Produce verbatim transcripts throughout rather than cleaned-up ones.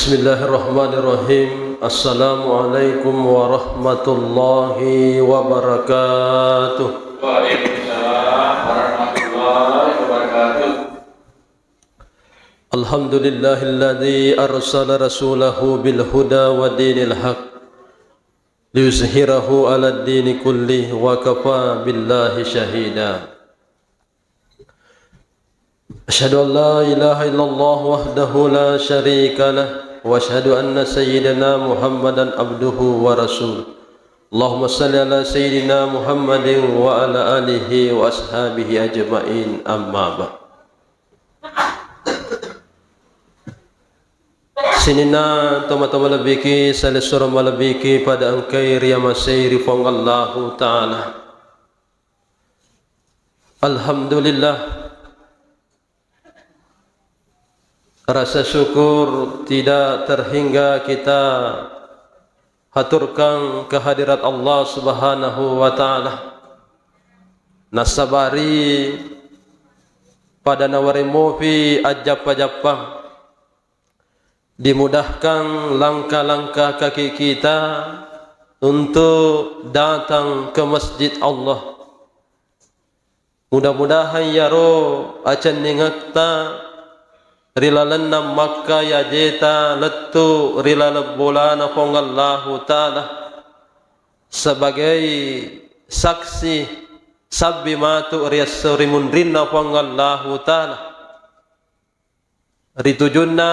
Bismillahirrahmanirrahim. Assalamualaikum warahmatullahi wabarakatuh. Waalaikumsalam warahmatullahi wabarakatuh. Alhamdulillahilladzi arsala rasulahu bil huda wa dinil haq liyuzhirahu ala dini kulli wa kafa billahi syahida. Asyhadu an la ilaha illallah wahdahu la syarika lah, wa asyhadu anna sayyidana Muhammadan abduhu wa rasuluh. Allahumma salli ala sayyidina Muhammadin wa ala alihi wa ashabihi ajma'in, amma ba'd. Sininna tomatoa malebbiki, salessureng malebbiki pada engkai riamasei ri Puang Allahu Ta'ala. Alhamdulillah. Rasa syukur tidak terhingga kita haturkan kehadirat Allah Subhanahu wa Ta'ala. Nasabari pada nawaremopi ajjappa-jappa, dimudahkan langkah-langkah kaki kita untuk datang ke masjid Allah. Mudah-mudahan iyaro acenningetta ri lalenna Makkah yajeta lettu ri laleng bolana Puang Allahu Ta'ala sebagai saksi sabbi matu ri esso ri munrinna Puang Allahu Ta'ala. Ri tujunna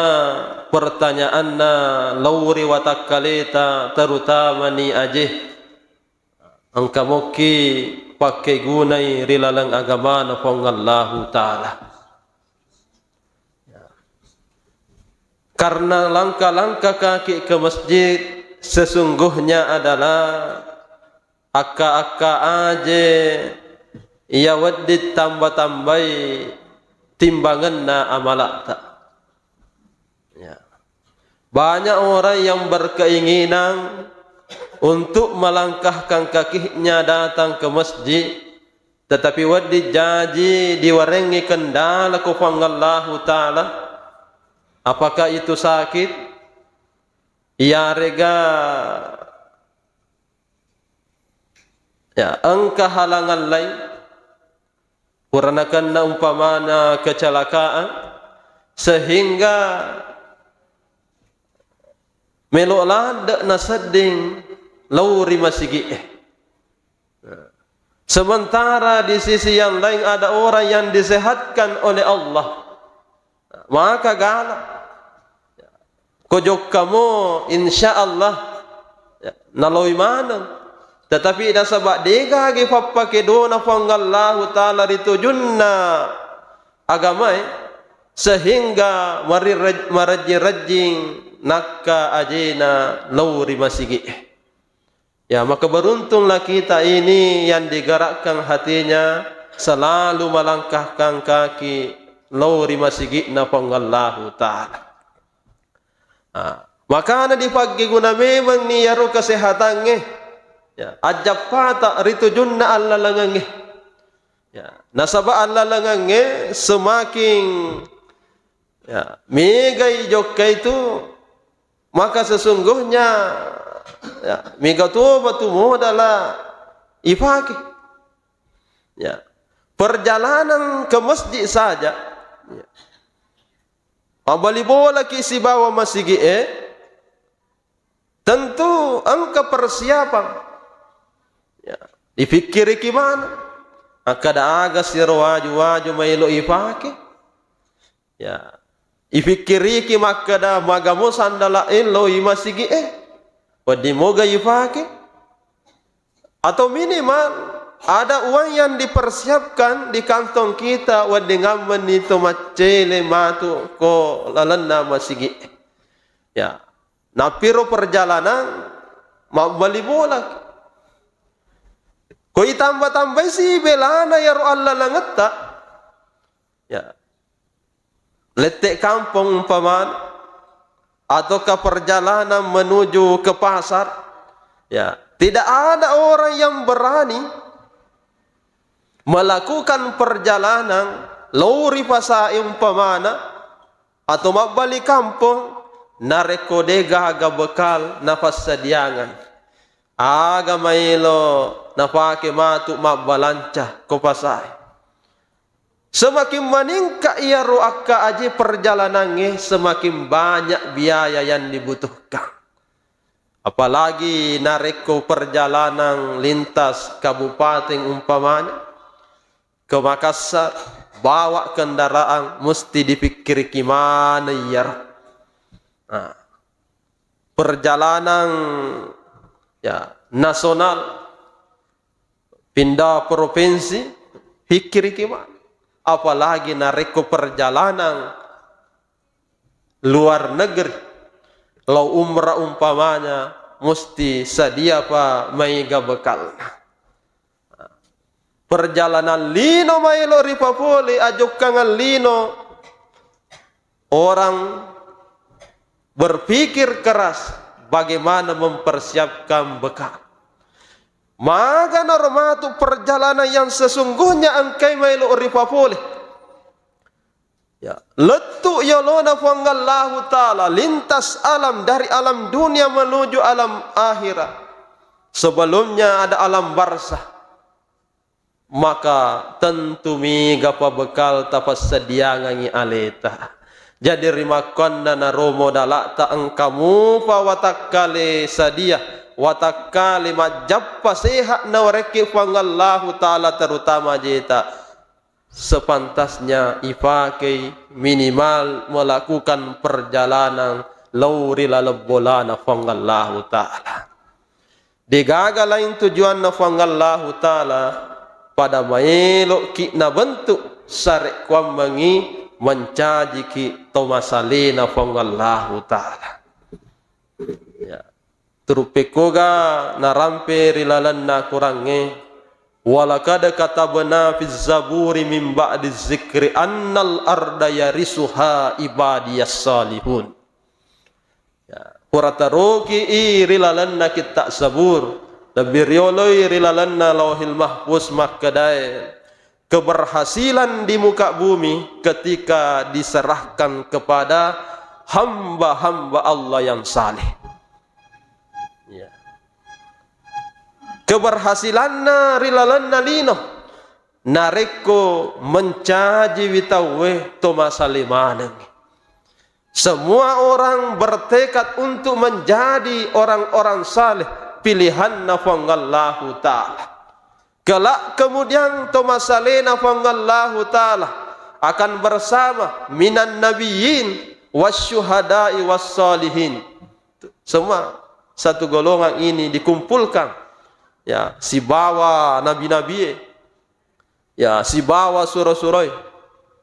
pertanyaanna lao ri watakkaleta, terutamani aje, engka mokki pakkegunai ri laleng agamana Puang Allahu Ta'ala. Karena langkah-langkah kaki ke masjid sesungguhnya adalah akka-akka aje iya wedding tamba-tambai timbangenna amala'ta. Ya. Banyak orang yang berkeinginan untuk melangkahkan kakinya datang ke masjid, tetapi wedding jaji diwarengngi kendala ko Puang Allahu Ta'ala. Apakah itu sakit? Iyarega, ya, engka halangan lain, puranakenna umpamana kecelakaan, sehingga melo ladde nasedding lao ri masigi'e. Sementara di sisi yang lain ada orang yang disehatkan oleh Allah. Maka gala. Ko jokkamo, insya Allah, ya, naloi maneng. Tetapi nasaba degagi pappakedona Puang Allahu Ta'ala ri tujunna agamae, sehingga mariraj-, marajjing-rajjing nakka ajena lao ri masigi'e. Ya, maka beruntunglah kita ini yang digerakkan hatinya selalu melangkahkan kaki lao ri masigi'na Puang Allahu Ta'ala. Ah, makana dipaggeguna memenni iyaro kesehatangnge. Ya, ajjappata ri tujunna allalengengnge. Ya, nasaba allalengengnge semakin, ya, megai jokka itu, maka sesungguhnya, ya, mega topa tu modala ifake. Ya. Perjalanan ke masjid saja, ya, mabbali bolaki sibawa masigi'e, tentu engka persiapan. Ya. Ipikkiriki maneng, akkada aga siro waju-waju maelo ifake. Ya. Ipikkiriki makkada, magamo sandala e lao i masigi'e, wedding moga ifake? Atau minimal ada uang yang dipersiapkan di kantong kita, wedding ammenni to maccele matu ko lalenna masigi'e. Ya. Napiro perjalanan mabbali bola. Ko itamba-tambai si belana iyaro allalengetta. Ya. Lette kampong umpamana, ataukah perjalanan menuju ke pasar, ya, tidak ada orang yang berani melakukan perjalanan lao ri pasae umpamana, atau mabbali kampong, narekko de gaga bekal nafassadiangang, aga maelo napake matu mabbalanca ko pasae. Semakin meningkat iyaro akka aje perjalanangnge, semakin banyak biaya yang dibutuhkan. Apalagi narekko perjalanan lintas kabupaten umpamanya, ke Makassar, bawa kendaraan, mesti dipikkiriki maneng iyaro. Nah, perjalanan, ya, nasional, pindah provinsi, pikkiriki maneng. Apalagi narekko perjalanan luar negeri, lao umrah umpamanya, musti sadia pa maega bekalna. Perjalanan lino maelo ripapole, ajokkangan lino, orang berpikir keras bagaimana mempersiapkan bekal. Maganaro matu perjalanan yang sesungguhnya engkai maelo ripapole. Ya, lettu yolona Puang Allahu Ta'ala, lintas alam, dari alam dunia menuju alam akhirat. Sebelumnya ada alam barzah. Maka tentu mega pa bekal tapassadiangangi aleta. Jadi rimakkuannanaro modala'ta engka mupa watakkale sadia, watakkale majjappa sehat nawarekki Puang Allahu Ta'ala, terutama jeta, sepantasnya ipakei minimal melakukan perjalanan lao ri laleng bolana Puang Allahu Ta'ala. Degaga lain tujuanna Puang Allahu Ta'ala, pada maelo'ki nabentuk sarekkuammengngi mancajiki to masalena Puang Allahu Ta'ala. Ya. Turu pekkoga narampe ri lalenna Qurangnge, "Walaqad katabna fiz zaburi min ba'di zikri annal arda yarisuha ibadiyas salihun." Ya, pura taroki i ri lalenna kitta Zabur, lebbi rioloi ri lalenna Lauhil Mahfuz makkedae, keberhasilan di muka bumi ketika diserahkan kepada hamba-hamba Allah yang saleh. Ya. Keberhasilanna ri lalenna lino, narekko mencajiwi tauwe to masale maneng. Semua orang bertekad untuk menjadi orang-orang saleh pilihanna Puang Allahu Ta'ala. Kelak kemudian to masalena Puang Allahu Ta'ala akan bersama minan nabiyyin wasyuhada'i wassalihin. Semua satu golongan ini dikumpulkan, ya, sibawa nabi-nabie, ya, sibawa suro-suroi,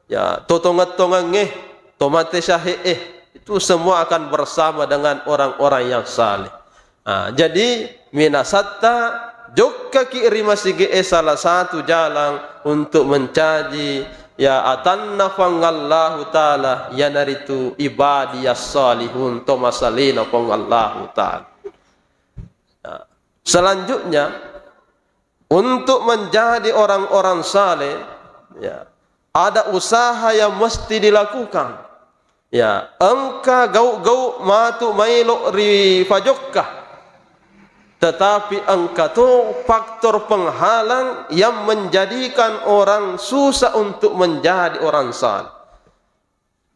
ya, to tongeng-tongengnge, to mate syahe'e, itu semua akan bersama dengan orang-orang yang saleh. Ah, jadi minasatta jokkaki ri masigi'e salah satu jalan untuk mencaji, ya, atanna Puang Allahu Ta'ala, iyanaritu ibadiyas salihun, to masalena Puang Allahu Ta'ala. Ya. Selanjutnya, untuk menjadi orang-orang saleh, ya, ada usaha yang mesti dilakukan. Ya, engka gau-gau matu maelo ri fajokka. Tetapi engka to faktor penghalang yang menjadikan orang susah untuk menjadi orang saleh.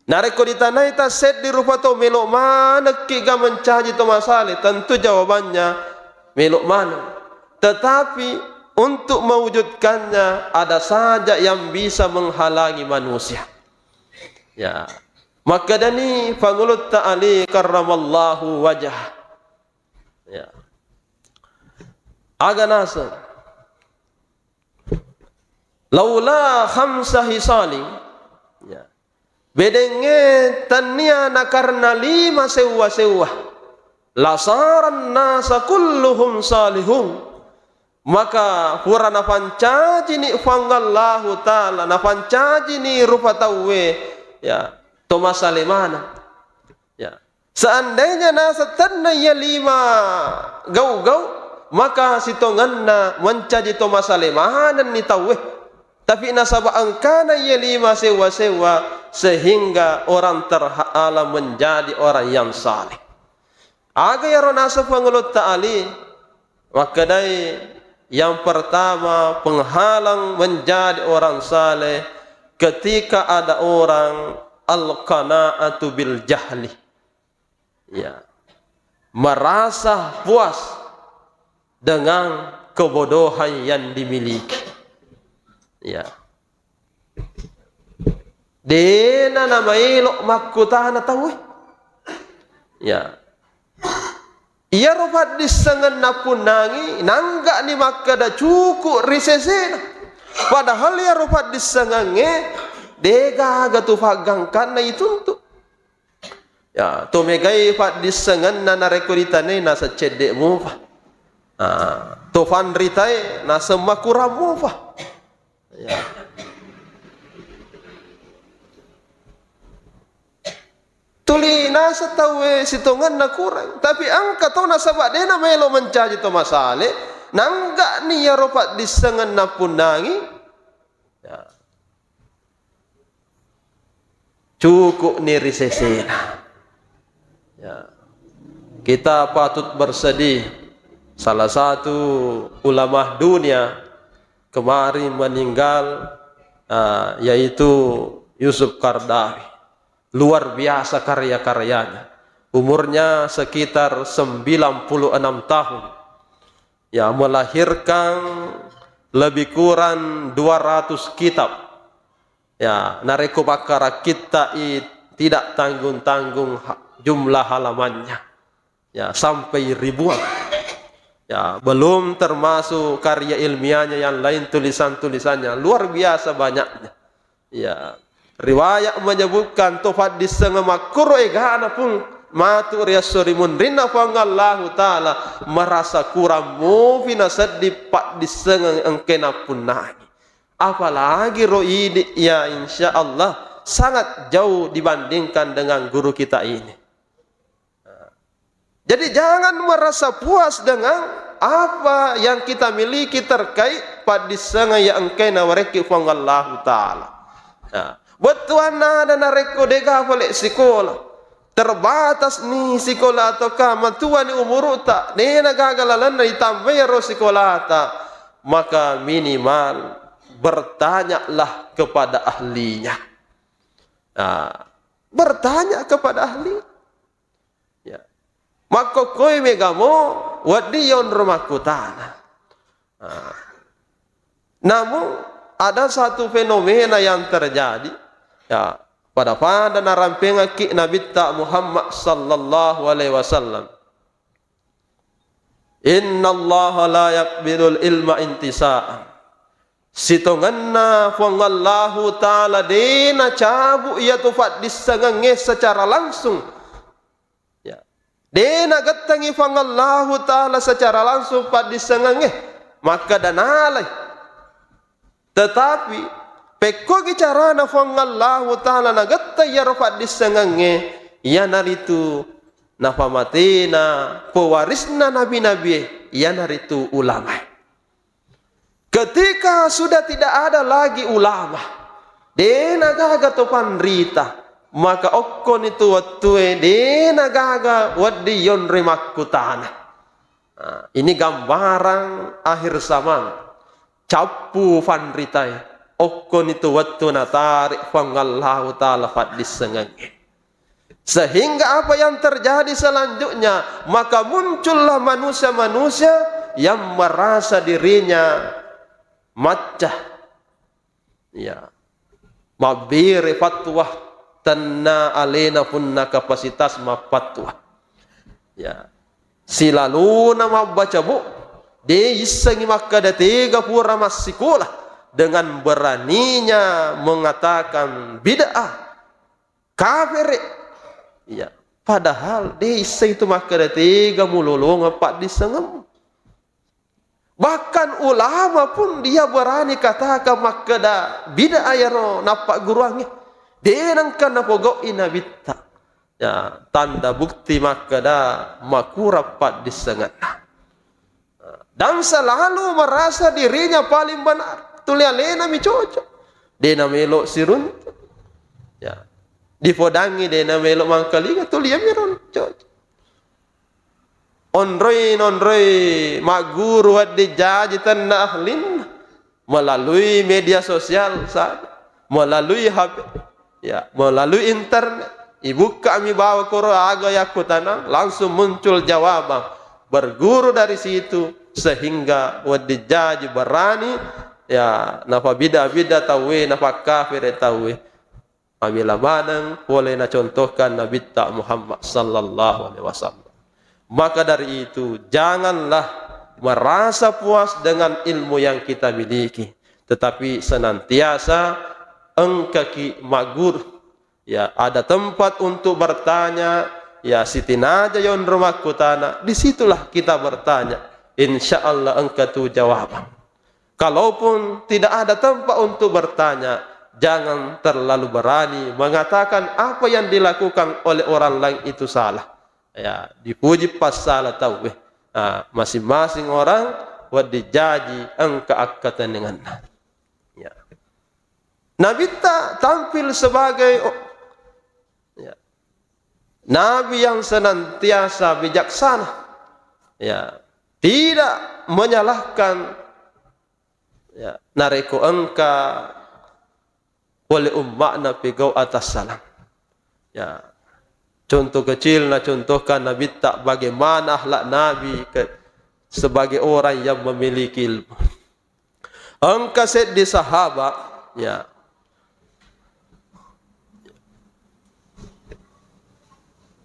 Narekko ditanai tasseddi rupa tau, melo manekki ga mencaji to masale? Tentu jawabannya melo maneng. Tetapi untuk mewujudkannya ada saja yang bisa menghalangi manusia. Ya. Makkedani Pangulutta Ali karramallahu wajah. Ya. Aga naseng? Laula khamsa hisalin, ya. Bedengnge tennia nakarena lima sewwa-sewwa, lasaran nasa kulluhum salihun. Maka pura napancajini Puang Allahu Ta'ala, napancajini rupa tauwe, ya, to masale maneng. Ya. Seandainya naseng tenna iya lima gau-gau, maka sitongenna mencaji to masale manenni tauwe. Tapi nasaba engkana iya lima sewwa-sewwa, sehingga orang terhalang menjadi orang yang saleh. Aga iyaro naseng Pangulutta Ali? Makkedai, yang pertama, penghalang menjadi orang saleh ketika ada orang al-qana'atu bil jahli. Ya. Merasa puas dengan kebodohan yang dimiliki. Ya. Dena namaelo makkutana tauwe. Ya. Iyaro paddissengeng nappunnangi, nangga'ni makkeda cuku ri sesena. Padahal iyaro paddissengengnge degaga tu paggangkanna ituntu. Ya, to megai paddissengenna narekko ritanai naseng cedde mupa. Ah, to fanritae naseng makurang mupa. Ya. Tuli naseng tauwe sitongenna kurang, tapi engka to nasaba dena melo mencaji to masale, nangga'ni iyaro paddissengeng nappunnangi. Ya. Cuku'ni ri sesena. Ya. Kita patut bersedih. Salah satu ulama dunia kemarin meninggal, ah, yaitu Yusuf Qaradawi. Luar biasa karya-karyanya. Umurnya sekitar sembilan puluh enam tahun. Ya, melahirkan lebih kurang dua ratus kitab. Ya, narekko pakkarakkitta'i tidak tanggung-tanggung ha-, jumlah halamannya. Ya, sampai ribuan. Ya, belum termasuk karya ilmiahnya yang lain, tulisan-tulisannya luar biasa banyaknya. Ya, riwayat menyebutkan to paddissengeng makkuro egana pung matu ri esso ri munrinna Puang Allahu Ta'ala merasa kurang mupi nasedding paddissengeng engke nappunnangi. Apalagi ro idi, ya, insya Allah sangat jauh dibandingkan dengan guru kita ini. Jadi, jangan merasa puas dengan apa yang kita miliki terkait paddissengeng yang engkai nawarekki Puang Allahu Ta'ala. Nah, bettuanna ada narekko dega pale sikola, terbatas ni sikola ataukah matuani umuru'ta, dena gaga lalenna ditambai ero sikolata, maka minimal bertanyalah kepada ahlinya. Nah, bertanya kepada ahli. Ya. Makkokkoi megamo wedding yonro makkutana. Nah. Namun ada satu fenomena yang terjadi, ya, pada-pada narampengakki Nabitta Muhammad sallallahu alaihi wasallam. Innallaha la yaqbidul ilma intisa'an. Sitongenna Puang Allahu Ta'ala de nacabu iyatu paddissengengnge secara langsung. Ya. De nagettengi Puang Allahu Ta'ala secara langsung paddissengengnge. Makkeda nalai. Tetapi, pekkogi carana Puang Allahu Ta'ala nagetta iyaro paddissengengnge, iyanaritu napamatena pewarisna nabi-nabie, iyanaritu ulamae. Ketika sudah tidak ada lagi ulama, de nagaga to panrita, maka okkoni tu wettue de nagaga wedding yonroi makkutana. Nah, ini gambaran akhir zaman. Cappu fanritae, okkoni tu wettu natarik Puang Allahu Ta'ala paddissengengnge. Sehingga apa yang terjadi selanjutnya? Maka muncullah manusia-manusia yang merasa dirinya macca. Ya. Mabbere fatwa tenna alena punna kapasitas mapfatwa. Ya. Silalona mabbaca bu, de issengi makkeda tega pura massikola dengan beraninya mengatakan bid'ah, kafere. Ya. Padahal de isseng itu makkeda tega mulolongeng paddissengemmu. Bahkan ulama pun dia berani katakan makkeda bid'ah iyaro nappagguruangnge. De nengka napogau'i nabitta. Ya, tanda bukti makkeda makurang paddissengenna. Dan selalu merasa dirinya paling benar. Tuli alena mi cocok. De namelo siruntu. Ya. Dipodangngi de' namelo mangkalinga, tuli iyami ro. Co-, onroi, nonroi magguru wedding jaji tenna ahlinna melalui media sosial saja, melalui H P, ya, melalui internet. Ibukkami bawa koro aga yakkutanang, langsung muncul jawaban. Berguru dari situ sehingga wedding jaji berani, ya, napabida-bida tauwe, napakkafiri tauwe. Mabela maneng pole nacontohkan Nabitta Muhammad sallallahu alaihi wasallam. Maka dari itu, janganlah merasa puas dengan ilmu yang kita miliki, tetapi senantiasa engkaki magguru. Ya, ada tempat untuk bertanya, ya, sitinaja yonro makkutana, disitulah kita bertanya. Insya Allah engka tu jawaban. Kalaupun tidak ada tempat untuk bertanya, jangan terlalu berani mengatakan apa yang dilakukan oleh orang lain itu salah. Ya, dipuji passala tauwe. Ah, masing-masing orang wedding jaji engka akkatenningenna. Ya. Nabitta tampil sebagai o-, ya, nabi yang senantiasa bijaksana. Ya, tidak menyalahkan, ya, narekko engka pole umma'na pegau atas salang. Ya. Contoh kecil nacontohkan Nabitta bagaimana akhlak Nabi ke-, sebagai orang yang memiliki ilmu. Engka seddi sahabat, ya.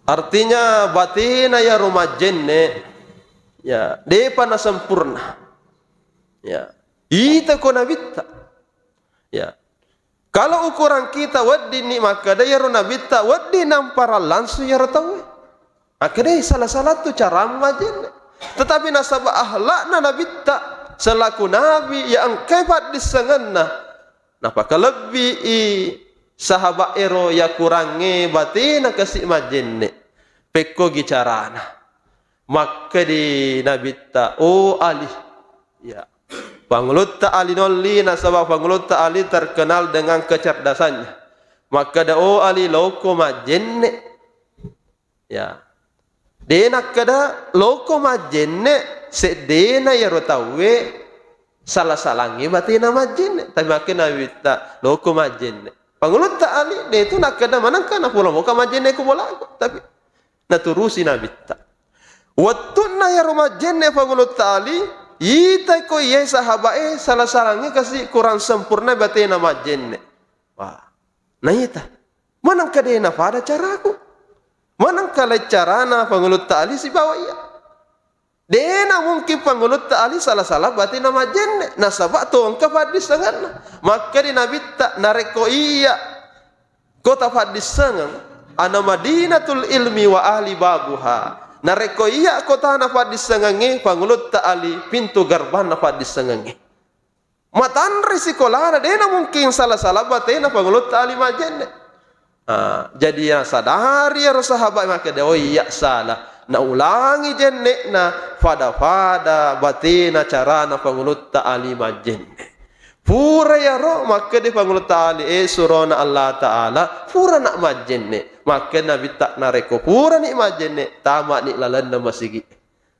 Artinya batena iyaro majjenne, ya, depa nasempurna. Ya. Ita ko Nabitta. Ya. Kalau ukuran kita weddinni makkeda iyaro Nabitta, wedding namparang langsung iyaro tauwe. Makkedai sala-sala tu cara majjenne. Tetapi nasaba akhlakna Nabitta selaku Nabi, ya engkai paddissengenna, napakalebbii sahabat ero ya kurangnge batena kasi majjenne. Pekkogi carana. Makkedi Nabitta, "Oh Ali." Ya. Pangulutta Ali nolli, nasaba Pangulutta Ali terkenal dengan kecerdasannya. Makkeda, "Oh Ali, loko majjenne." Ya. De nakkeda, "Loko majjenne," seddena iyaro tauwe sala-salangngi batena majjenne. Tapi makkeda Nabitta, "Loko majjenne." Pangulutta Ali, de tu nakkeda manengka napula moka majjenne ko bolaku. Tapi naturusi Nabitta. Wettunna iyaro majjenne Pangulutta Ali, itai ko iyae sahabae sala-salangngi kasi kurang sempurna batena majjenne. Wah, naita. Manengka de napada caraku. Manengka lai carana Pangulutta Ali sibawa iya. De namungkin Pangulutta Ali sala-sala batena majjenne. Nasaba to engka paddissengenna. Makkedi Nabitta, narekko iya kota paddissengeng, ana Madinatul Ilmi wa ahli babuha. Narekko iya kotana paddissengengnge, Pangulutta Ali pintu garbanna paddissengengnge. Matanre sikolana, de namungkin sala-sala batena Pangulutta Ali majjenne. Ah, jadi ya sadari ero sahabat makkeda, "Oh iya sala." Naulangi jenne'na, pada-pada batena carana Pangulutta Ali majjenne. Pura iyaro makkeda Pangulutta Ali, eh, surona Allah Ta'ala, pura nak majjenne. Makkeda Nabitta, narekko purani majjenne, tamani lalenna masigi.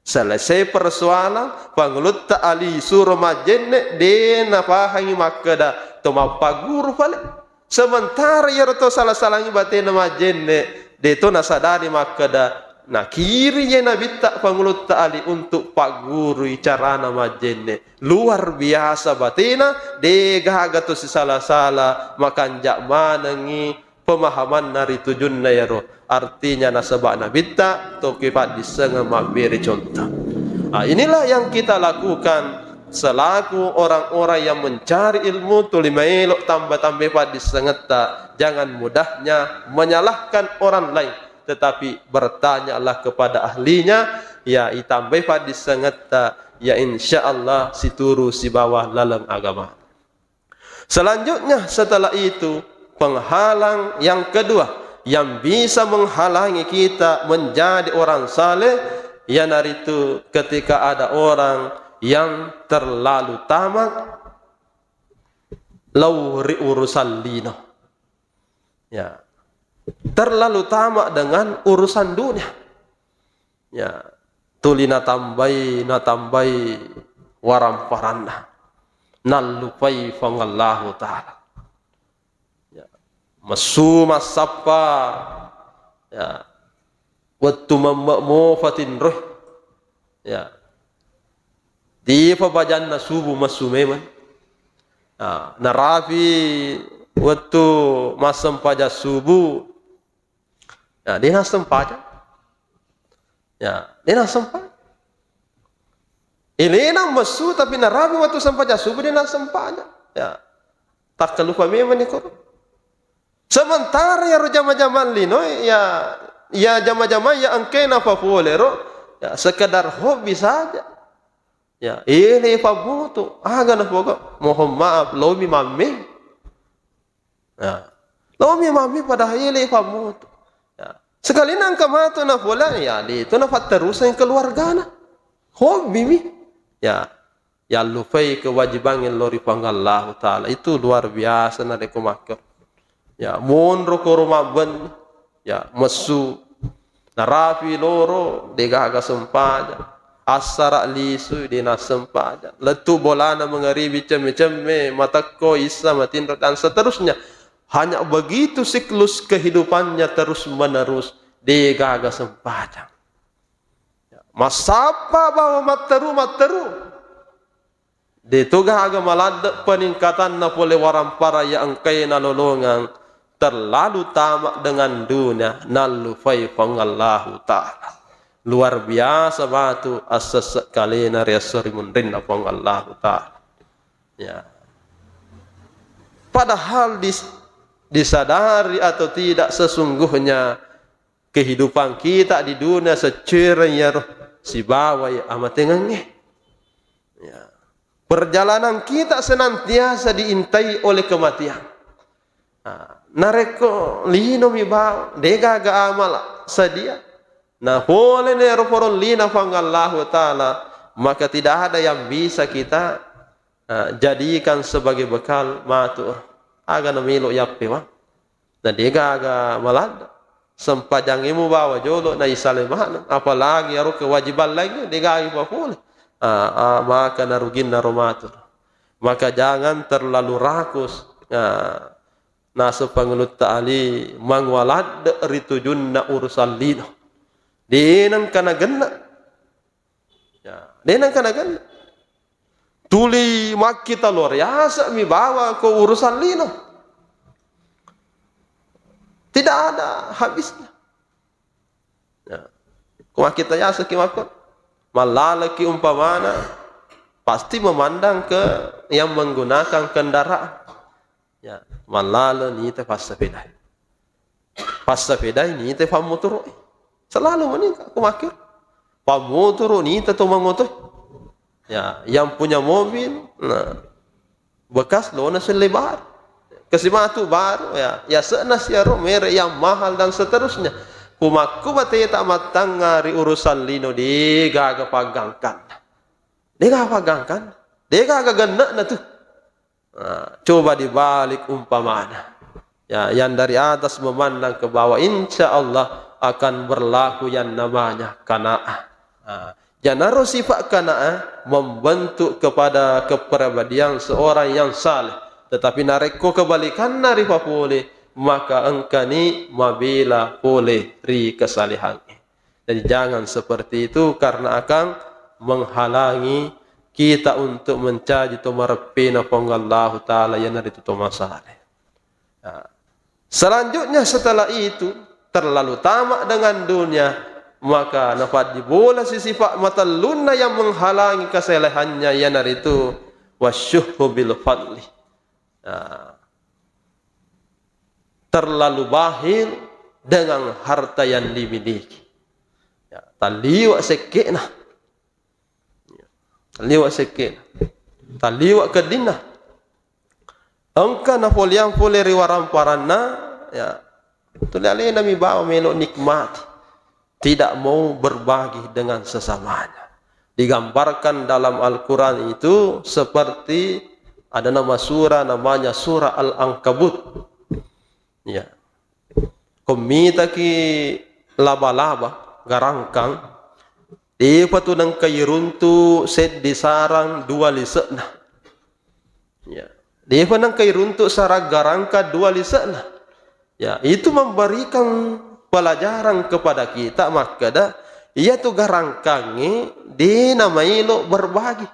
Selesai persoalan, Pangulutta Ali suro majjenne, de napahangi makkeda to mappaguru pale. Sementara iyaro to sala-salangi batena majjenne, de to nasadari makkeda, nakiri je Nabitta Pangulutta Ali untuk paggurui carana majjenne. Luar biasa batena, de gaga to sisala-sala, makanja manengi pemahamanna ri tujunna iyaro. Artinya nasaba Nabitta toki paddissengeng mabbere contoh. Ah, inilah yang kita lakukan selaku orang-orang yang mencari ilmu, tuli maelo tamba-tambai paddissengetta. Jangan mudahnya menyalahkan orang lain, tetapi bertanyalah kepada ahlinya, ya itambai paddissengetta, ya insya Allah situru sibawa laleng agama. Selanjutnya, setelah itu, penghalang yang kedua yang bisa menghalangi kita menjadi orang saleh, iyanaritu ketika ada orang yang terlalu tamak lao ri urusan lino. Ya. Terlalu tamak dengan urusan dunia. Ya. Tuli natambai, natambai waramparanna. Nallupai Puang Allahu Ta'ala. Ya. Messu massappa. Ya. Wettu memme'mo fatinroe. Ya. De'pa bajanna subuh messu memang. Ah, narapi wettu massempajang subuh. Ya, de' nassempajang. Ya, de' nassempajang. Elena messu tapi narapi wettu sempajang subuh de' nassempajang. Ya. Takkalupa memang ni koro. Sementara iyaro jama-jamang lino, ya, ya jama-jamang ya engkae napapolero, ya, sekedar hobi saja. Ya, ele fammutu, aga napoga, mohon maaf, laomi mamme. Ya. Laomi mamme padahal ele fammutu. Ya. Sekalina engka matu napole, ya, de' tu nafatterusang keluargana. Hobi mi. Ya. Yallupai kewajibangnge lao ri Puang Allahu Ta'ala. Itu luar biasa narekko makkero. Ya, monro koro mabbenni. Ya, messu. Narapi loro, de' gaga sempajang. Assara lisui, de' nassempajang. Lettu bolana mangaribi cemme-cemme, matekko, issa, matinro, dan seterusnya. Hanya begitu siklus kehidupannya terus menerus. De' gaga sempajang. Ya, massappa bawang matteru, matteru. De' to gaga maladde' peningkatanna pole waramparang ya engkae nalolongeng, terlalu tamak dengan dunia, nallupai Puang Allahu Ta'ala. Luar biasa matu assesse' kalena ri esso ri munrinna Puang Allahu Ta'ala. Ya. Padahal dis-, disadari atau tidak, sesungguhnya kehidupan kita di dunia secereng iyaro sibawai amatengengnge. Ya. Perjalanan kita senantiasa diintai oleh kematian. Nah, narekko linomi bawang, de' gaga amala sadia. Nah, pole nero porollina Puang Allahu Ta'ala, maka tidak ada yang bisa kita, eh, jadikan sebagai bekal matu. Aga namelo yappe, Bang? Na de' gaga maladde'. Sempajangnge mubawa jolo' na isale maneng. Apalagi aro kewajiban laingnge, de' gaga ipapole. Ah, ah, maka naruginna ro matu. Maka jangan terlalu rakus. Ah, naseng Pangulutta Ali, mangualadde' ri tujunna urusan lino. De' nengka nagenna. Ya, de' nengka nagenna. Tuli makkita luar biasa mi bawa ko urusan lino. Tidak ada habisnya. Ya. Ko makkita yaseng ki makko, mallaleki umpamana, pasti memandang ke yang menggunakan kendaraan. Ya, mallalo nita passepedai. Passepedai nita fammotoroi. Selalu meningkat, ko makkiro. Fammotoro nita to mangotoi. Ya, yang punya mobil, nah, bekas lona selle baru. Kasi matu baru, ya, yase'na siaro merek yang mahal dan seterusnya. Ko makko bateta mattangnga ri urusan lino, de' gaga paggangkanna. De' gaga paggangkanna. De' gaga genne'na tu. Nah, coba dibalik umpamana. Ya, yang dari atas memandang ke bawah, insya Allah akan berlaku yang namanya qanaah. Nah, janaro sifat qanaah membentuk kepada kepribadian seorang yang saleh. Tetapi narekko kebalikanna ripapole, maka engkani mabela pole ri kesalehangnge. Jadi jangan seperti itu, karena akan menghalangi kita untuk mencaji to mareppena Puang Allahu Ta'ala, iyanaritu to masale. Nah, selanjutnya setelah itu, terlalu tamak dengan dunia, maka napaddibola si sifat matellunna yang menghalangi kesalehannya, iyanaritu wasyuhhu bil fadli. Nah, terlalu bakhil dengan harta yang dimiliki. Ya, talliwa sekke'na. Ya, talliwa sekke'na. Talliwa keddinna. Engka napoleang pole ri waramparanna, ya, tuli alena mi bawa melo nikmati. Tidak mau berbagi dengan sesamanya. Digambarkan dalam Al-Quran itu seperti ada nama surah namanya surah Al-Ankabut. Ya. pemmitaki laba-laba, garangkang, depa tu nengka iruntu seddi sarang dua lise'na. Ya. Depa nengka iruntu sarang garangkang dua lise'na. Ya, itu memberikan pelajaran kepada kita, makkeda, iya tu garangkangnge de namaelo berbagi.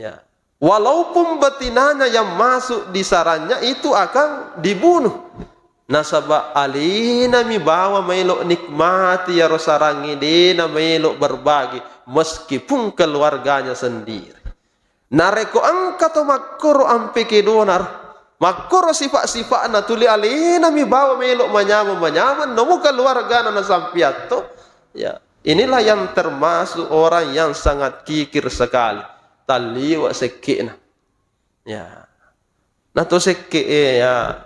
Ya. Walaupun betinanya yang masuk di sarangnya itu akan dibunuh. Nasaba alena mi bawa maelo nikmati yaro sarangnge, de namaelo berbagi meskipun keluarganya sendiri. Narekko engka to makkoro ampe kedona ro, makkoro sifat-sifatna tuli alena mi bawa maelo manyameng-manyameng, nomo keluargana nasampeang to, ya, inilah yang termasuk orang yang sangat kikir sekali. Talliwa sekke'na. Ya. Na to sekke'e, ya.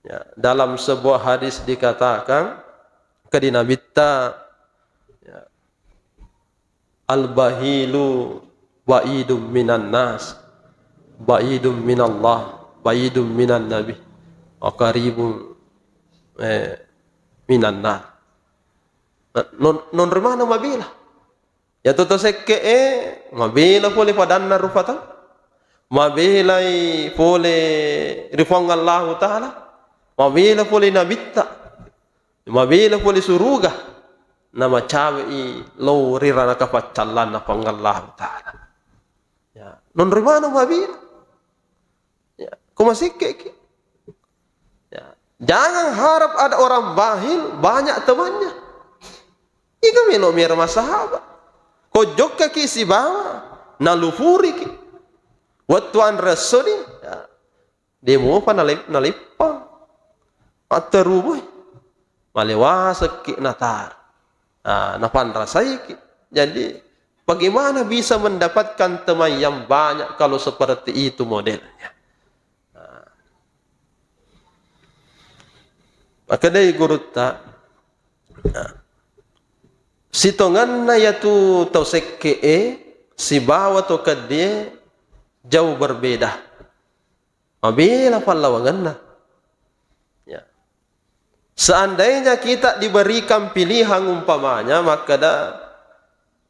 Ya, dalam sebuah hadis dikatakan, ke di Nabitta, ya, "Al-bahilu ba'idum minan nas, ba'idum minallah, ba'idum minan nabi, wa qaribum, eh, minan nar." Nah, non, non rimana mabela? Iya to to sekke'e, mabela pole padanna rupa tau, mabelai pole ri Puang Allahu Ta'ala, mabela pole nabitta, mabela pole suruga, namacawe'i lao ri ranaka paccallanna Puang Allahu Ta'ala. Ya, non rimana mabela? Ya, ko masekke'ki. Ya. Jangan harap ada orang bahil banyak temannya. Iga melo mera massahaba. Ko jokkaki sibawa, nalupuriki. Wettu anre esso di, ya. De mupa nalep-, naleppang. Matterubui. Malewasekki natar. Ah, napanrasaiki. Jadi, bagaimana bisa mendapatkan teman yang banyak kalau seperti itu modelnya? Ah. Makkedai gurutta, ah, sitongenna yatu tau sekke'e sibawa tau keddie jauh berbeda. Mabela pallawangenna. Ya. Seandainya kita diberikan pilihan, umpamanya, makkeda,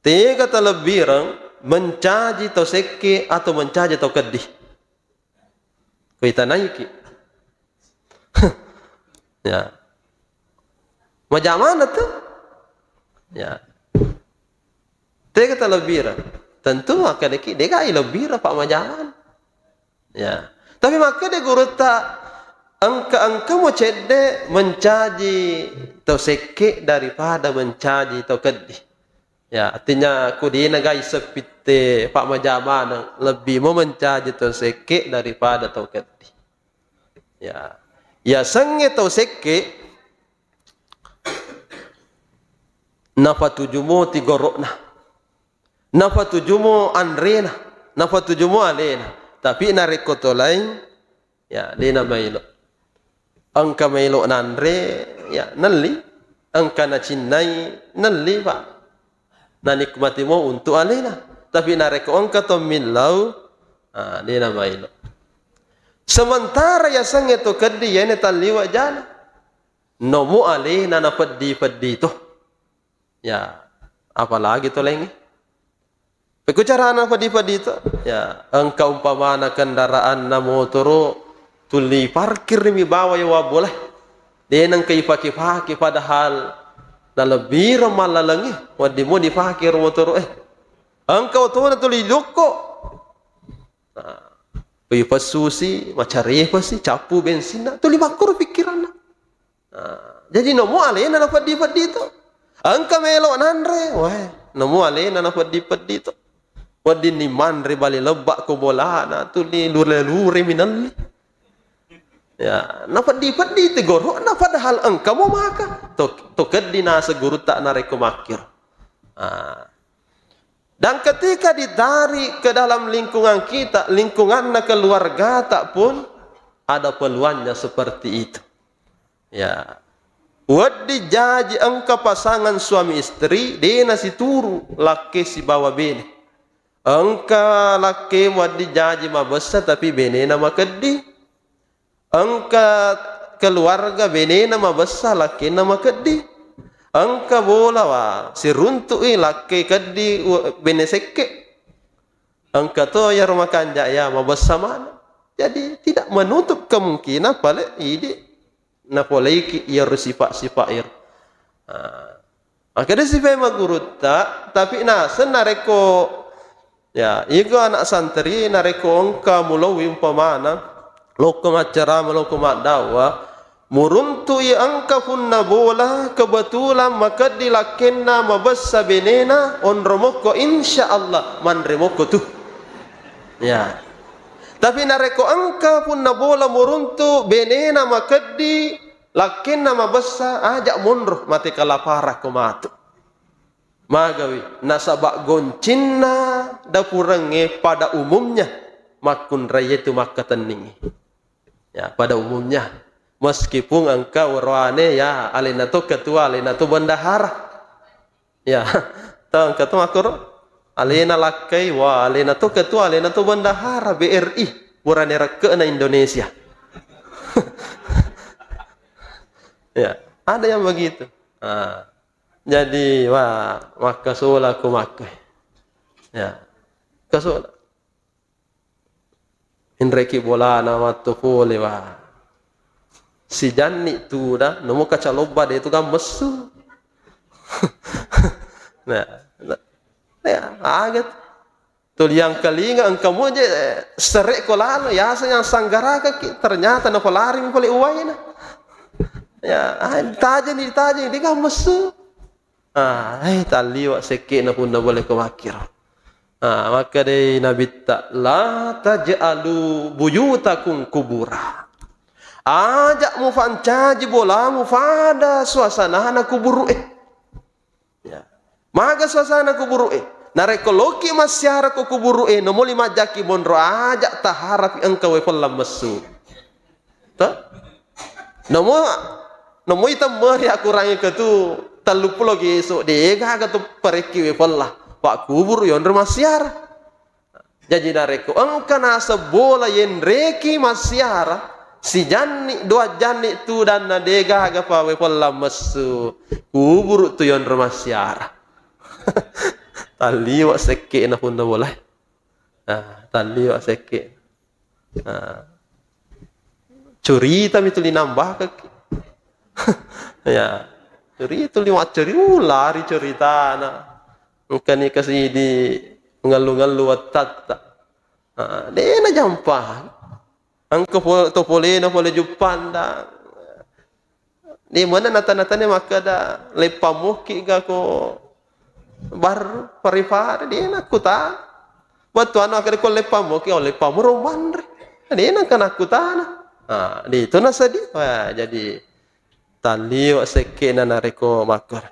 tega talebbireng mencaji tau sekke atau mencaji tau keddi? Kuitanaiki. Ya. Majamana tu? Ya. Tega talebbireng? Tentu makkedaki, degai lebbireng, Pak, majamana. Ya. Tapi makkeda gurutta, engka-, engka mo cedde mencaji tau sekke daripada mencaji tau keddi. Ya, artinya ku dena gai seppitte, Pak, majamana, lebbi mo mencaji tau sekke daripada tau keddi. Ya. Yasengnge tau sekke, napatujumo tigoro'na, napatujumo anrena, napatujumo alena. Tapi narekko to laing, ya, dena maelo. Engka maelo nanre, ya, nelli. Engka nacinnai, nelli, Pak. Nanikmati mo untuk alena. Tapi narekko engka to millau, ah, dena maelo. Sementara yasengnge to keddi, yene talliwa jana. Nomo alena napeddi-peddi to. Ya, apalagi to laingnge. Pekko carana peddi-peddi to? Ya, engka umpamana kendaraanna motoro, tuli parkir mi bawa yawa bola. De nengka ipake-pake, padahal nalebbireng mallalengnge, wedding mo dipake ro motoro e. Engka otona tuli dokko. Nah, ipessusi, macarepasi, cappu bensinna, tuli makkoro pikkiranna. Nah, jaji nomo alena napeddi-peddi to. Engka melo nanre, wae, nomo alena napeddi-peddi to. Weddinni manre bale lebba ko bolana, tuli lure-lure minelli. Ya, napeddi-peddi te goro'na padahal engka mo maka. To, to keddi naseng gurutta narekko makkiro. Ah. Dan ketika ditarik ke dalam lingkungan kita, lingkunganna keluargata pun ada peluangnya seperti itu. Ya. Wedding jaji engka pasangan suami istri, de nasituru lakke sibawa bene. Engka lakke wedding jaji mabessa tapi benena makeddi. Engka keluarga benena mabessa lakkenna makeddi. Engka bola wa siruntu'i lakke keddi u-, bene sekke. Engka to iyaro makanja ya mabessa maneng. Jadi tidak menutup kemungkinan pale idi napoleiki iyaro sifa-sifa iyaro. Ah. Makkeda sifae magurutta, tapi naseng narekko, ya, iko anak santri, narekko engka mulowi umpamana, lokko maccarama, lokko maddawa, muruntu iya engka punna bola, kebetulan makeddi lakkenna mabessa benena, onro mokko, insya Allah, manre mokko tu. Ya. Tapi narekko engka punna bola muruntu, benena makeddi, lakkenna mabessa, aja monro, mate kalaparakko matu. Magawi, nasaba goncinna dapurengnge pada umumnya makkunraiye tu makkatenningngi. Ya, pada umumnya. Meskipun engka woroane, ya, alena to ketua, alena to bendahara. Ya, to engka to makkoro. Alena lakkai, wa, alena to ketua, alena to bendahara B R I. Purane rekke'na Indonesia. Ya, ada yang begitu. Ah. Jadi, wa, makkasola ko makkai. Ya. Kasola. Inreki bolana matto pole, wa. Sijanni tuda, nomo kacalobba de tu gammessu. Nah, nah, ya, aget. Tuli engkalinga engka moje, eh, serekko lalo, yaseng yang sanggarakaki, ternyata napalari mi pole uwaina. Ya, ah, ditajeng, ditajeng, de gammessu. Ah, eh, talliwa sekke'na punna boleh ko makkiro. Ah, makkedai Nabitta, "La taj'alu buyutakum kubura." Aja mufancaji bolamu pada suasanana kuburu'e. Ya. Maga suasana kuburu'e. Narekko loki massiara ko kuburu'e, nomoli majjaki monro aja taharapi engka wae pellang messu. To? Namo, namo itemmeri akurangi ketu telluppulo geso, degaga tu parekki we pella. Pakkuburu yonro massiara. Jaji narekko engka naseng bola yenreki massiara, sijanni, dua janni tudanna degaga pa we pella messu. Kuburu tu yonro massiara. Talliwa sekke'na punna bola. Ah, talliwa sekke. Ah. Curita mi tuli nambahkaki. Ya. Curita tuli maccuri, uh, lari curitana. Engkani kasidi ngellu-ngellu wattatta. Ah, dena jampa. Engka po-, to polena pole juppanda. De mana nata-natane makkeda, "Leppammoki ga ko barru, pare-pare?" De nakkutana. Bettuanna makkeda, "Ko leppammoki?" "Oh, leppammoro manre." De nengka nakkutana. Ah, de to naseddi. Wah, jadi talliwa sekke'na narekko makkeda.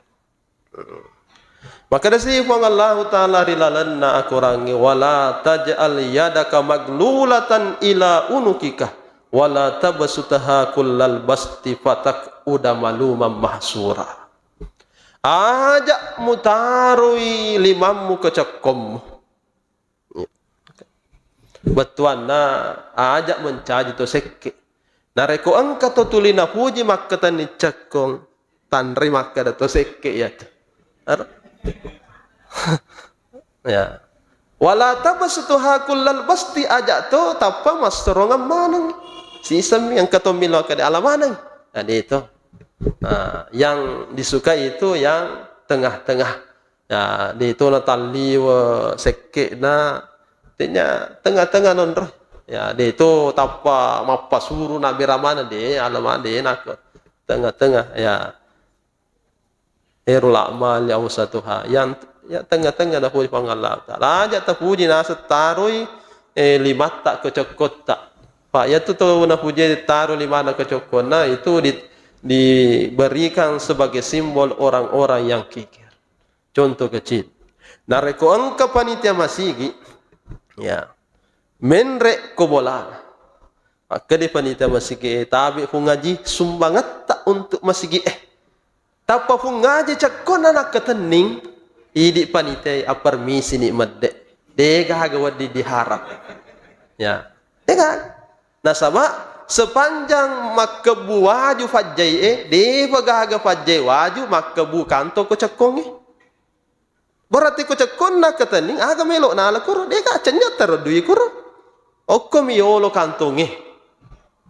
Makkedasi Puang Allahu Ta'ala ri lalenna akorangnge, "Wala taj'al yadaka maglulatan ila unukika, wala tabsutha kullal basti fataq'uda maluman mahsura." Aja mutaroi limammu ke cekkommu. Bettuanna aja mencaji to sekke. Narekko engka to tuli napuji makkatenni cekkong, tanre makkeda to sekke iyatu. Aro? Ya. Wala tabsutha kullal basti, aja to tappa massorongeng maneng. Sisemmi engka to milo makkeda ala maneng. Nah, de to. Nah, yang disukai itu yang tengah-tengah. Ya, de to natalliwe sekke'na, artinya tengah-tengah nonro. Ya, de to tappa mappasuru nabbera maneng, de, alama de nako. Tengah-tengah, ya. Khairul a'mali awsatuha. Yang, ya, tengah-tengah napuji Puang Allah Ta'ala. Aja tapuji naseng taroi, eh, limatta ke cokkotta. Pak, ya tu to napuji taro limana ke cokkonna itu di-, diberikan sebagai simbol orang-orang yang kikir. Contoh kecil. Narekko engka panitia masigi, ya, menre ko bolana. Makkeda panitia masigi, "Eh, tabe Puang Haji, sumbangetta untuk masigi, eh." Tappa Puang Haji cekkonna nakkatenning, idi panitia appermisini medde. Degaga wedding diharap. Ya. Degaga. Nasaba Sepanjang makkebbu waju fajjai e, defa gaga fajjai waju makkebbu kantong ko cekkongnge. Berarti ko cekkonna ketenning, aga melo nala kuro, de ka cennya taro dui kuro. Okko mi yolo kantongnge.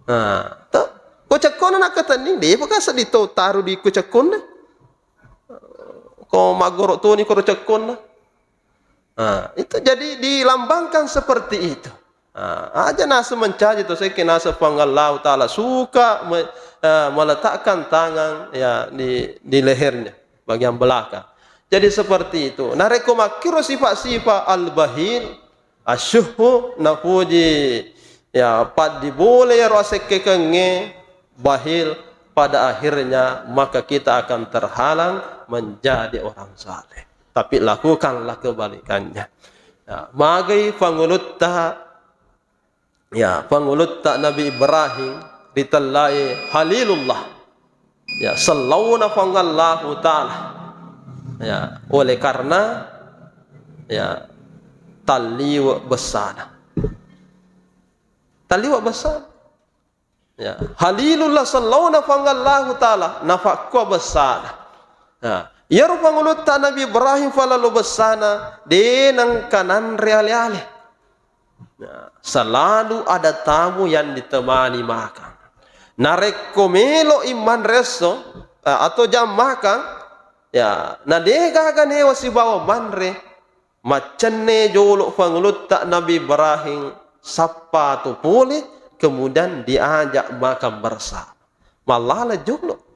Nah, to, ko cekkonna na ketenning, defa ka seddi to taro dui ko cekkonna. Ko maggoro toni kuro cekkonna. Nah, itu jadi dilambangkan seperti itu. Ah, aja naseng mencaji to, sekke naseng Puang Allahu Ta'ala suka me-, eh, meletakkan tangan, ya, di, di lehernya, bagian belakang. Jadi seperti itu. Narekko makkiro sifat-sifat al-bahil, asyuhu, napuji, ya, paddi bole yaro asekkekengnge, bahil, pada akhirnya maka kita akan terhalang menjadi orang saleh. Tapi lakukanlah kebalikannya. Ya, magai pangulutta, ya, pangulutta Nabi Ibrahim ritellai Khalilullah. Ya, sellauna Puang Allahu Ta'ala. Ya, oleh karena, ya, talliwe bessana. Talliwe bessana. Ya, Khalilullah sellauna Puang Allahu Ta'ala, nafakkua bessana. Ya, iyaro pangulutta Nabi Ibrahim falalo bessana, de nengka nanre ale-ale. Ya, selalu ada tamu yang ditemani makan. Narekko melo i manre esso, eh, atau jam makan, ya, na de gaga newa sibawa manre, maccenne jolo pangulutta Nabi Ibrahim, sappa to pole, kemudian diajak makan bersama. Mallala jolo.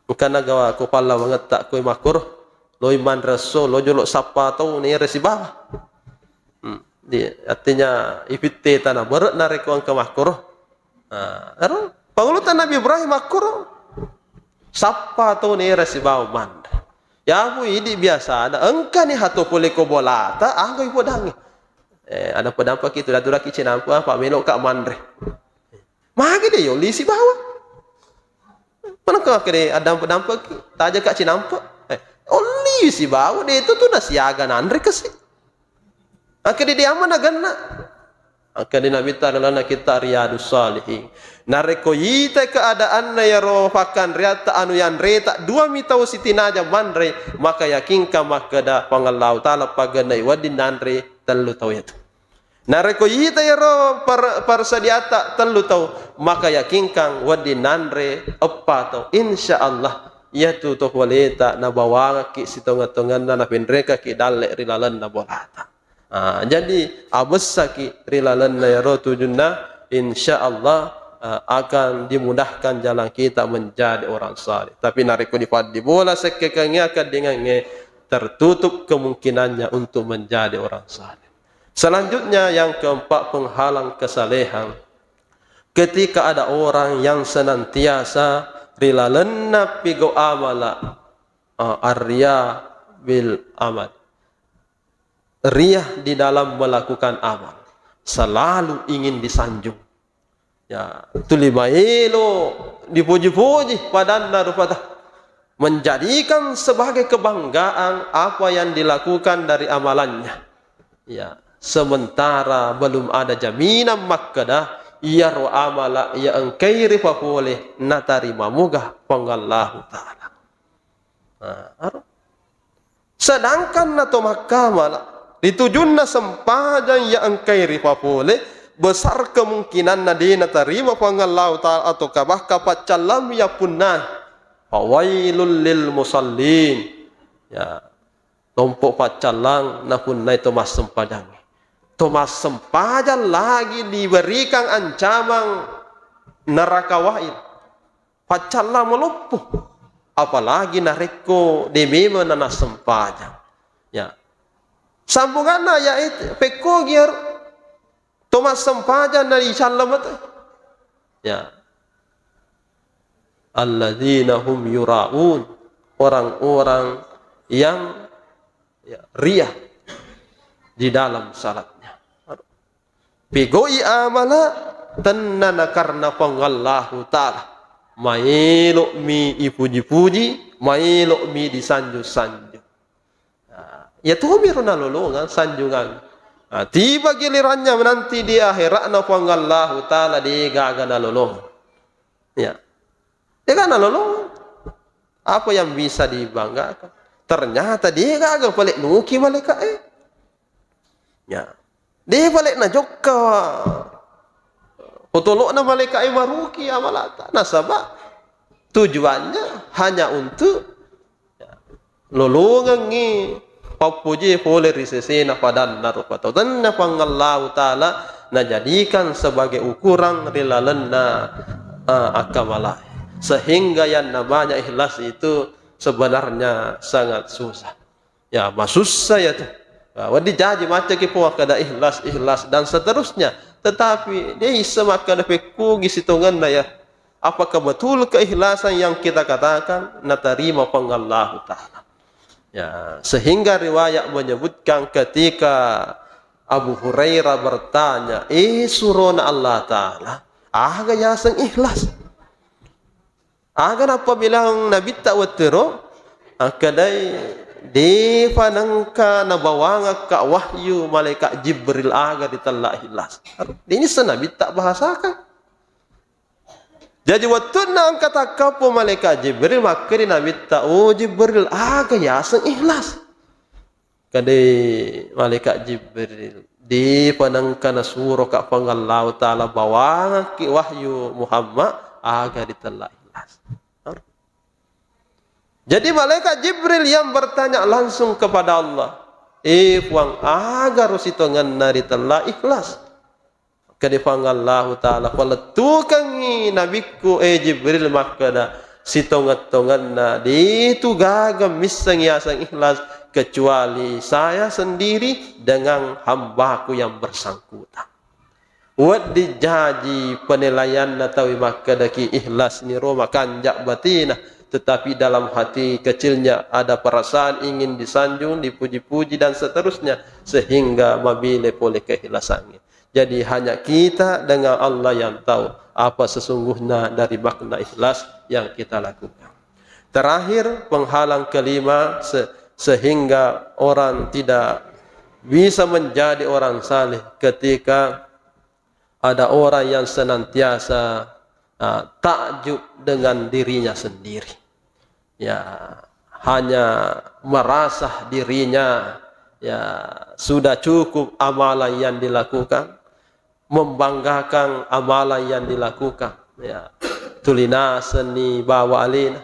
Engka nagawa ko pallawangetta koe makkoro, loi manre esso, lo jolo sappa tau nere sibawa. Hmm. Di, artinya ipitte tana bere narekko engka makkoro. Ah, ero, pangulutta Nabi Ibrahim makkoro. Sappa tau nera sibawa manre. Yamu idi biasana, engkani hato pole ko bolata, anggo ipodangi. Eh, ada pedampaki tu, daturaki cinampa, apa melo ka manre. Magi de yoli sibawa. Mana kau kede ada pedampaki, taja ka cinampa. Eh, oli sibawa de itu tu nasiaga nanre kasi. Angka di diamana genna. Angka di Nabi Ta'ala lana kita Riyadus Salihin. Narekko itai keadaanna yaro fakkanreatta anu yanreta dua mi tau sitinaja manre, maka yakinka makkeda Puang Allahu Ta'ala pagennai wedding nanre tellu tau yatu. Narekko itai yaro par-, parsadiata tellu tau, maka yakinkan wedding nanre eppa tau. Insya Allah, iyatu to poleta nabawangakki sitonga-tonganna, napenrekaki dalle ri lalenna bolata. Ah, jadi abessaki ri lalenna iyaro tujunna, insya Allah, ah, akan dimudahkan jalan kita menjadi orang saleh. Tapi narekko dipaddi bola sekkekengnge, akkaddingengnge, tertutup kemungkinannya untuk menjadi orang saleh. Selanjutnya, yang keempat, penghalang kesalehan. Ketika ada orang yang senantiasa ri lalenna pigau amala, ah, arria bil amal. Riya di dalam melakukan amal, selalu ingin disanjung. Ya, tuli maelo dipuji-puji padanna rupata. Menjadikan sebagai kebanggaan apa yang dilakukan dari amalannya. Ya, sementara belum ada jaminan makkeda iyaro amala iya engkai ripapole natarima muga Puang Allahu Ta'ala. Nah, aro. Sedangkan na to makkamala, ri tujunna sempajang iya engkai ripapole, besar kemungkinanna de natarima Puang Allahu Ta'ala atau kabahka paccallam yappunnai. Fawailul lil musallin. Ya, tompo paccallang napunnai to massempajang. To massempajang lagi diberikan ancaman neraka wail. Paccallang maloppo, apalagi narekko de memang na nassempajang. Ya. Sambunganna ayat itu, pekkogi iyaro to massempajang na dicallamata. Ya. Alladzina hum yura'un, orang-orang yang, ya, riya di dalam salatnya. Pigau'i amala tennana karena Puang Allahu Ta'ala. Maelo mi ipuji-puji, maelo mi disanjung-sanjung. Nah, iya tomiro nalolongeng sanjungang. Nah, tiba gilirannya nanti di akhiratna Puang Allahu Ta'ala, degaga nalolong. Ya. Degaga nalolong. Apa yang bisa dibanggakan? Ternyata degaga pale nuki malaika e. Ya. De pale najokka potolo'na malaika e maruki amalata. Nasaba tujuannya hanya untuk, ya, lolongengngi pappuji pole ri sesena padanna rupa tau. Tenna Puang Allahu Ta'ala najadikan sebagai ukuran ri lalenna, ah, akkamala. Sehingga yang namanya ikhlas itu sebenarnya sangat susah. Ya, masussa ya tu. Ya, wedding jaji macaki po makkeda ikhlas, ikhlas, dan seterusnya. Tetapi, de issa makkeda pekkugi sitongenna ya. Apakah betul keikhlasan yang kita katakan natarima Puang Allahu Ta'ala? Ya, sehingga riwayat menyebutkan ketika Abu Hurairah bertanya, "Eh, surona Allah Ta'ala, aga yaseng ikhlas?" Aga nappabilang Nabitta wettero, akkedai, "Defa nengka nabawangakka wahyu malaikat Jibril aga ritella ikhlas." Deni se Nabitta bahasakan. Jaji wettunna engka takkappo malaikat Jibril, makkedi Nabitta, "Oh Jibril, aga yaseng ikhlas?" Kade malaikat Jibril, "Depa nengka nasuroka Puang Allahu Ta'ala bawangakki wahyu Muhammad, aga ritella ikhlas." Jadi malaikat Jibril yang bertanya langsung kepada Allah, "Eh Puang, aga ro sitongenna ritella ikhlas?" Kade Puang Allahu Ta'ala, palettukengngi nabikku, eh Jibril, makkeda, "Sitongeng-tongenna, detu gaga misseng yaseng ikhlas kecuali saya sendiri dengan hambaku yang bersangkutan." Wedding jaji penilaianna tau makkedaki ikhlas niro makanja batina, tetapi dalam hati kecilnya ada perasaan ingin disanjung, dipuji-puji, dan seterusnya, sehingga mabile pole keikhlasannya. Jadi, hanya kita dengan Allah yang tahu apa sesungguhnya dari makna ikhlas yang kita lakukan. Terakhir, penghalang kelima se-, sehingga orang tidak bisa menjadi orang saleh ketika ada orang yang senantiasa, ah, takjub dengan dirinya sendiri. Ya, hanya merasa dirinya, ya, sudah cukup amalan yang dilakukan, membanggakan amalan yang dilakukan. Ya, tuli nasenni bawa alena.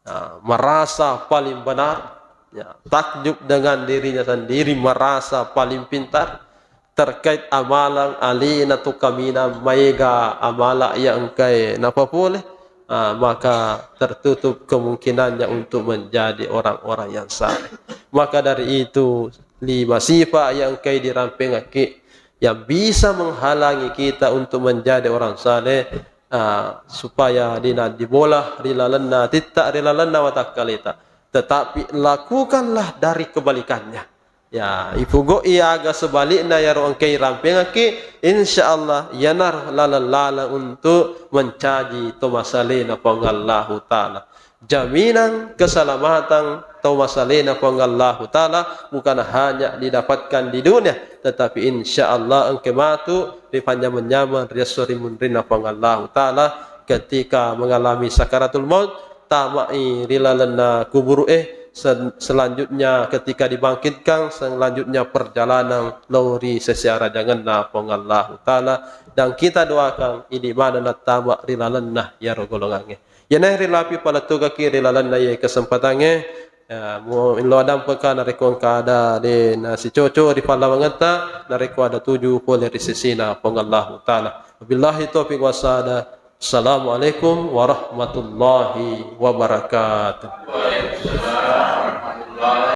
Ah, merasa paling benar, ya, takjub dengan dirinya sendiri, merasa paling pintar terkait amalan alena tu kaminang maega amala iya engkae napapole, ah, maka tertutup kemungkinannya untuk menjadi orang-orang yang saleh. Maka dari itu, lima sifat iya engkae dirampengakki yang bisa menghalangi kita untuk menjadi orang saleh, ah, supaya dina dibola ri lalenna titta ri lalenna watakkaleta. Tetapi lakukanlah dari kebalikannya. Ya, ipugo iaga sebalikna yaro engkai rampengakki, insya Allah yanaro laleng-laleng untuk mencaji to masalena Puang Allahu Ta'ala. Jaminan keselamatan tau masalena Puang Allahu Ta'ala bukan hanya didapatkan di dunia, tetapi insya Allah engke matu ri panjameng-nyameng ri esso ri munrinna Puang Allahu Ta'ala ketika mengalami sakaratul maut, tamai ri lalenna kuburu'e, sel-, selanjutnya ketika dibangkitkan, selanjutnya perjalanan lao ri sese arajangenna Puang Allahu Ta'ala, dan kita doakan idi maneng nattama ri lalenna iyaro golongangnge. Iyanae rilapi palettugaki ri lalenna iye kesempatangnge, ya, mu-, millau adampeka narekko engka ada de nasicoco ri pallawangetta, narekko ada tuju pole ri sesena Puang Allahu Ta'ala. Wabillahi taufiq wasada. Assalamualaikum warahmatullahi wabarakatuh.